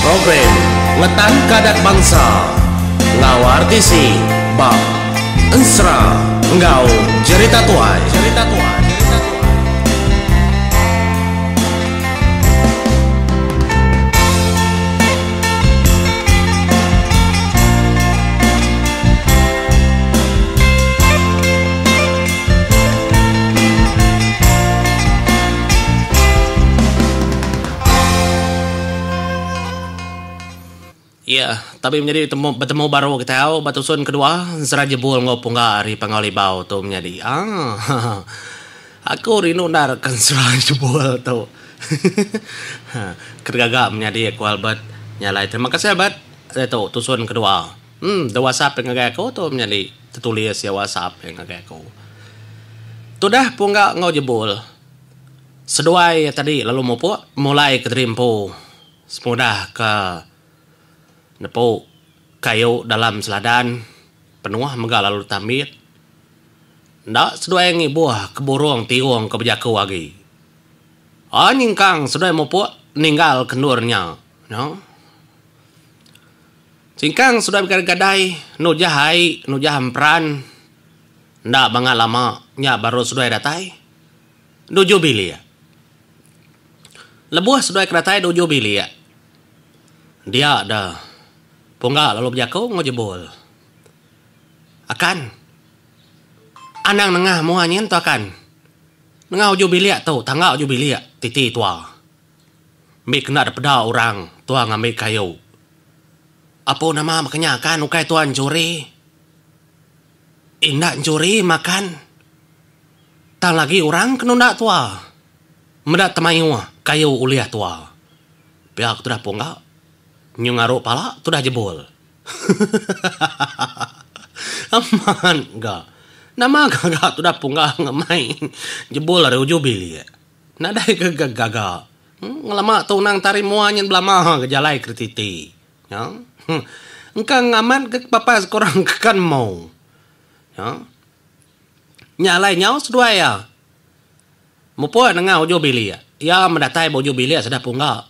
Program Ngetanka Adat Bansa enggau RTC ba Ensera enggau Jerita Tuai. Jerita Tuai. Iya, tabi menyadi betemu betemu baru kitai au ba tusun kedua Ensera Jebul enggau Pungga ari Panggau Libau tu menyadi. Aaa aku rindu endar ke Ensera Jebul tu. Ke gaga menyadi aku Albert. Nya alai terima kasih Albert diatu tusun kedua. Em da whatsapp ngagai aku tu menyadi tetulis iya whatsapp ngagai aku. Tudah Pungga enggau Jebul. Seduai iya tadi lalu mupuk mulai ke diri empu semudah ke nepu kayu dalam seladan penuh mega lalu ditambit. Enda seduai ngibuh ke burung tiung ke bejaku agi. Ai nyingkang seduai mupuk ninggal ke endur nya. Singkang seduai begadai-gadai nujah ai nujah emperan enda bangat lama nya baru seduai datai. Nuju bilik. Lebuh seduai ke datai nuju bilik, dia deh Pungga lalu bejaku enggau Jebul. Akan. Anang nengah mua nyin tu akan. Nengah uju bilik tu, tangga uju bilik titi tua. Mbi kena dipeda orang tua ngambi kayu. Apu nama baka nya akan ukai tua enchuri. Enda enchuri makan. Tang lagi orang ke nunda tua. Meda temayuh kayu ulih tua. Pia ke tudah pungga. Nyu ngaru pala tudah jebul. Amat ga. Nama gaga tudah pungga ngemai jebul ari uju bilik. Nadai ke gaga. Ngelama tu nang tari mua nyin belama ke jalai keretiti. Engka ngamat ke papas korang ke kan mou. Nya alai nyau seduai iya. Mupuk nengah uju bilik. Iya medatai ba uju bilik sida pungga.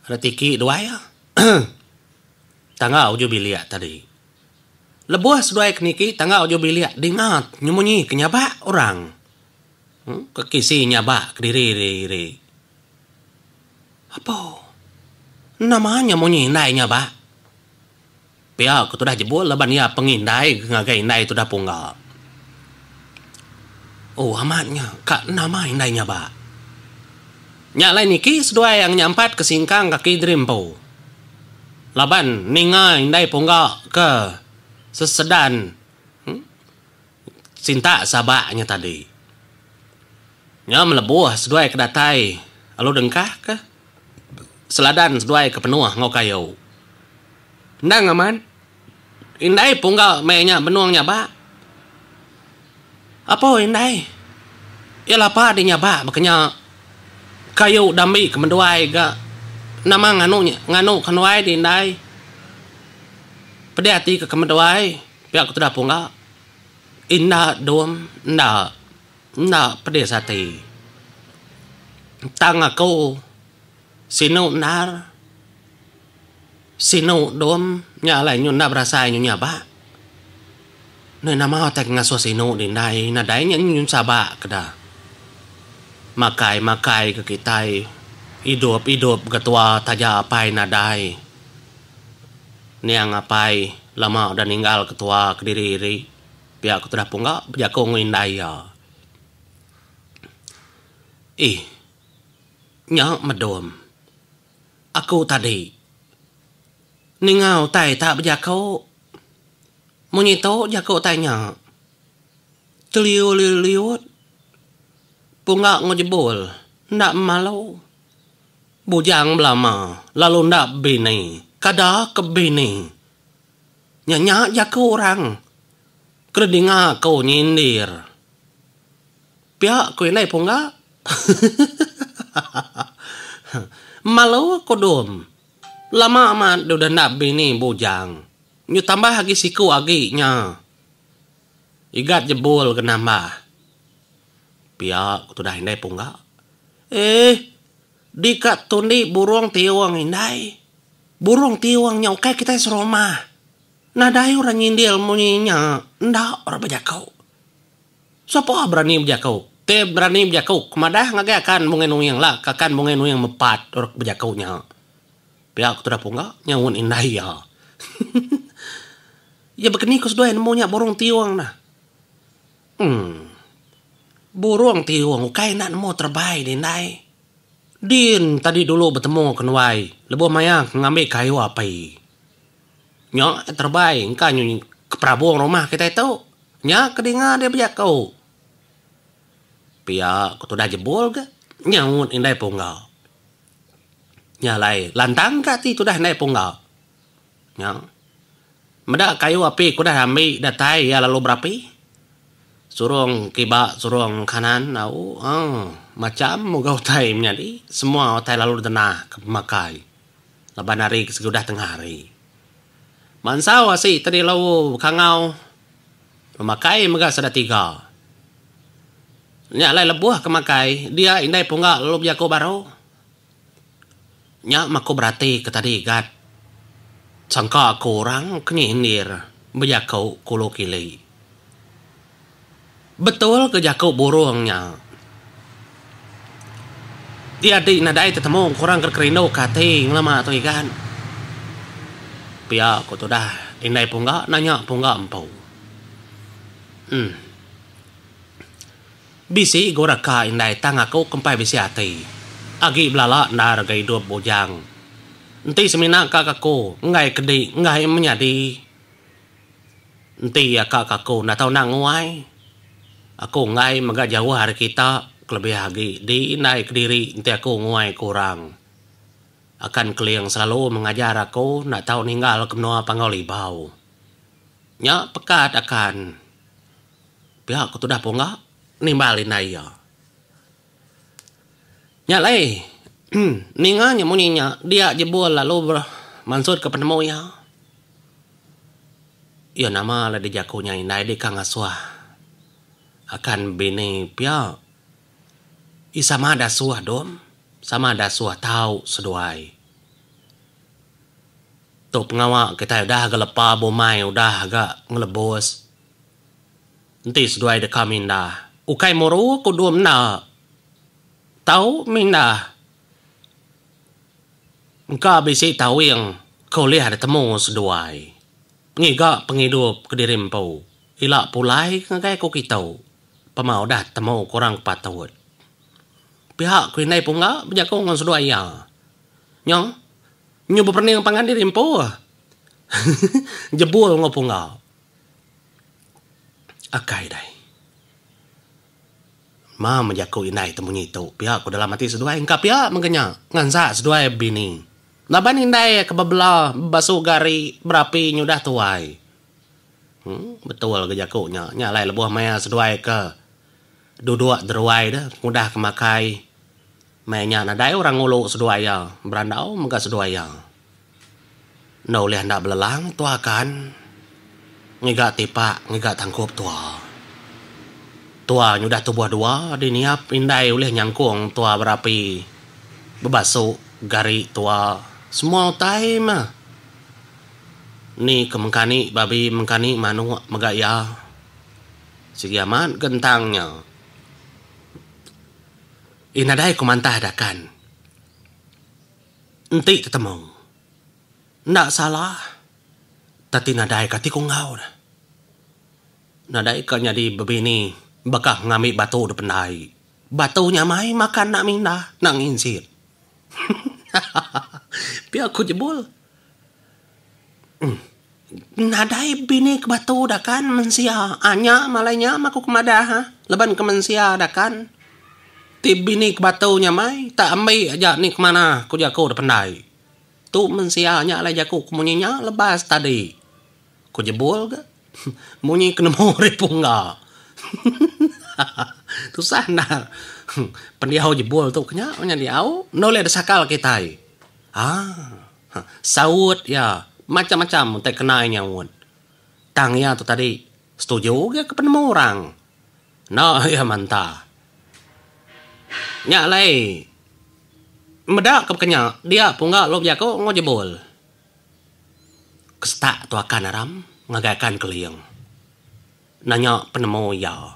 Ada tiki duai iya. Tangga uju bilik tadi. Lebuh seduai ke niki tangga uju bilik dinga nyemunyi ke nyabak orang. Ke kisi nyabak kediri diri. Apo. Nama nya munyi indai nyabak. Pia ku tudah jebul laban iya pengindai ngagai indai tudah pungga. Oh amat nya ka nama indai nya ba. Nya alai niki seduai ang nyampat ke singkang kaki diri empu. Laban ninga indai pungga ke sesedan sintak sabak nya tadi. Nya melebuh seduai ke datai lalu dengkah ke seladan seduai ke penuh enggau kayu. Endang amat, indai pungga meh nya benung nyabak. Apo indai, iya lapa dih nyabak baka nya. Kayu dambi ke menduai ga nama nganu nya nganu ke menduai dih indai. Pedih ati ke kemenduai pia ku tudah pungga. Inda dum enda enda pedis ati. Tang aku sinu endar. Sinu dum nya alai nyu enda berasai nyu nyabak. Neh nama utai ke ngasuh sinu di indai nadai nya nyu sabak ke da. Makai makai ke kitai idup idup ga tua taja apai nadai. Niang apai lama udah ninggal ke tua kediri iri pia ku tudah pungga bejaku enggau indai iya. Ih nya medum. Aku tadi ninga utai tak bejaku. Munyi tu jaku utai nya. Teliu liut pungga enggau jebul enda malu. Bujang belama lalu enda bini kada ke bini. Nya nya jaku orang ke dinga aku nyindir. Pia ku indai pungga. Malu aku dum. Lama amat deh udah enda bini bujang. Nyu tambah agi siku agi nya. Igat jebul ke nambah. Pia ku tudah indai pungga. Eh, dika tundi burung tiung indai. Burung tiung nya ukai kitai serumah. Nadai orang nyindil munyi nya enda orang bejaku. Sapa berani bejaku? Ti berani bejaku ke madah ngagai akan Bungai Nuing la ke akan Bungai Nuing mepat orang ke bejaku nya. Pia ku tudah pungga nyaut indai iya. Iya bekeni ku seduai nemu nya burung tiung nah. Emm. Burung tiung ukai enda nemu terebai deh indai. Din tadi dulu betemu ke nuai lebuh maya ke ngambi kayu api. Nya terebai engka nyu ke perabung rumah kitai tu. Nya ke dinga dia bejaku. Pia ku tudah jebul ga nyaut indai pungga. Nya alai lantang ka ati tudah indai pungga. Nya. Meda kayu api ke udah ambi datai iya lalu berapi. Surung kiba surung kanan au uhh macham mega utai menyadi semua utai lalu ditenah ke pemakai laban hari ke sigi udah tengah hari. Mansau asi tadi lalu bekangau pemakai mega sida tiga. Nya alai lebuh ke makai dia indai pungga lalu bejaku baru. Nya meh aku berati ke tadi gat. Sangka aku orang ke nyindir bejaku kulu kili. Betul ke jaku burung nya. Dia adi nadai tetemu ke orang ke kerindu ke ati ngelama tu igan. Pia ku tudah indai pungga nanya pungga empu. Em. Bisi ga orang ka indai tang aku ke empai bisi ati. Agi belala endar ga idup bujang. Enti semina ka ke aku enggai kedi enggai menyadi. Enti iya ka ke aku enda tau enda nguai. Aku enggai mega jauh ari kita kelebih agi di indai kediri enti aku nguai ke orang. Akan Keling selalu mengajar aku enda tau ninggal ke menua Panggau Libau. Nya pekat akan. Pia ku tudah pungga nimbal indai iya. Nya alai ninga nya munyi nya dia jebul lalu mansutka penemu iya. Iya nama lalu dijaku nya indai deka ngasuh akan bini pia. Iya sama dasuh dom, sama dasuh tau seduai. Tu pengawa kitai udah ga lepa bumai udah ga ngelebus. Enti seduai deka mindah. Ukai muru ku dum enda. Tau mindah. Engka bisi tawing ke ulih ditemu seduai. Ngiga pengidup kediri empu. Ila pulai ke ngagai ku kitu. Pema udah temu ke orang ke patut. Pia ku indai pungga bejaku enggau seduai iya. Nyo. Nyu beperening pangan diri empu. Jebul enggau pungga. Akai dai. Ma mejaku indai te munyi tu pia ku dalam ati seduai engka pia mega nya ngansa seduai bini. Laban indai ke bebela bebasu gari berapi nyudah tuai. Em betul ga jaku nya. Nya alai lebuh maya seduai ke duduk deruai deh pengudah ke makai maya nya nadai orang ngulu seduai iya berandau mega seduai iya. Enda ulih enda belelang tua kan. Ngiga tipak ngiga tangkup tua. Tua nyudah tubuh dua di niap indai ulih nyangkung tua berapi bebasu gari tua semua utai meh. Ni ke mengkani babi mengkani manuk mega iya. Sigi amat gentang nya. Ih nadai ku mantah dakan. Enti tetemu. Enda salah. Tati nadai ka ti ku enggau ne. Nadai ka nyadi bebini baka ngambi batu da pendai. Batu nyamai makan enda mindah enda nginsit. Hahaha pia ku jebul. Nadai bini ke batu da kan mensia. Anya malai nya mah ku ke madah ha. Laban ke mensia da kan. Ti bini ke batu nya mai tak ambi aja ni ke manah ku jaku da pendai. Tu mensia nya alai jaku ke munyi nya lebas tadi. Ku jebul ga. Munyi ke nemu ari pungga. Tusah endar. Pendiau jebul tu ke nya nyadi au enda ulih disakal kitai. Haa. Saut iya macham-macham utai kena iya nyaut. Tang iya tu tadi setuju ga ke penemu orang. Enda iya mantah. Nya alai meda ke baka nya dia pungga lalu bejaku enggau jebul. Ke setak tu akan aram ngagai akan Keling. Nanya penemu iya.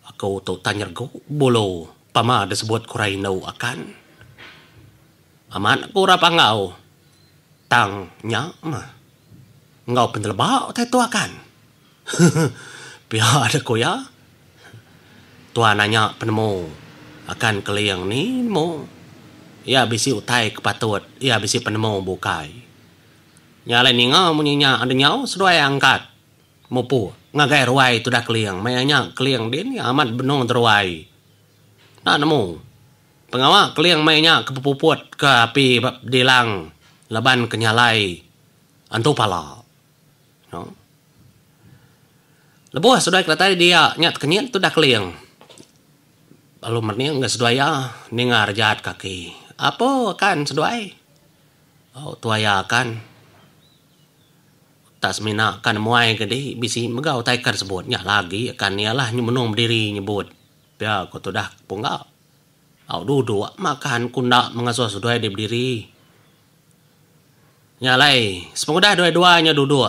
Aku tu tan nyeregu bulu pama disebut ku orang indu akan. Amat aku orang Panggau tang nya mah enggau peneleba utai tu akan. Pia deh ku iya. Tuan nanya penemu akan Keling ni nemu. Iya bisi utai ke patut iya bisi penemu bukai. Nya alai ninga munyi nya enda nyau seduai angkat mupuk ngagai ruai tudah Keling. Maya nya Keling din iya amat benung teruai. Enda nemu pengawa Keling maya nya ke bepuput ke api ba dilang laban ke nyalai antu pala. No. Lebuh seduai ke datai dia nya tekenyit tudah Keling. Lalu mening ga seduai iya ninga rejat kaki. Apo akan seduai? Au tuai iya akan. Tak semina akan nemuai ke di bisi mega utai ke disebut nya lagi akan iya lah nyu menung bediri nyebut. Pia ko tudah pungga. Au duduk makan ku enda mengasuh seduai di bediri. Nya alai, sepengudah dua-dua nya duduk,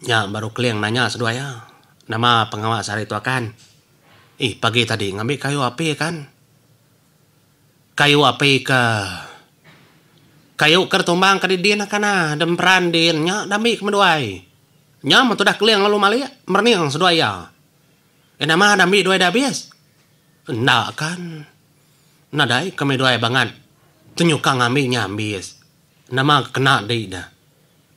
nya baru Keling nanya seduai iya, Nama pengawa sehari tu akan? Ih, pagi tadi ngambi kayu api akan. Kayu api ke kayu ke ditumbang ke didin akan ah, demperan din nya dambi ke meduai. Nya meh tudah Keling lalu malik merening seduai iya. Eh nama dambi duai dah abis? Enda akan. Nadai kami duai bangat tenyuka ngambi nya ambis. Nama ke kena di dah.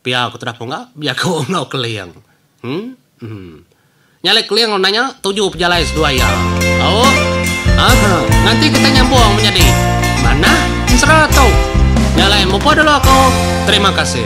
Pia ku tudah pungga bejaku enggau Keling. Emm. Nya alai Keling lalu nanya tuju pejalai seduai iya. Au. Aha. Nganti kitai nyambung menyadi. Manah ensera tu. Nya alai mupuk dulu aku. Terima kasih.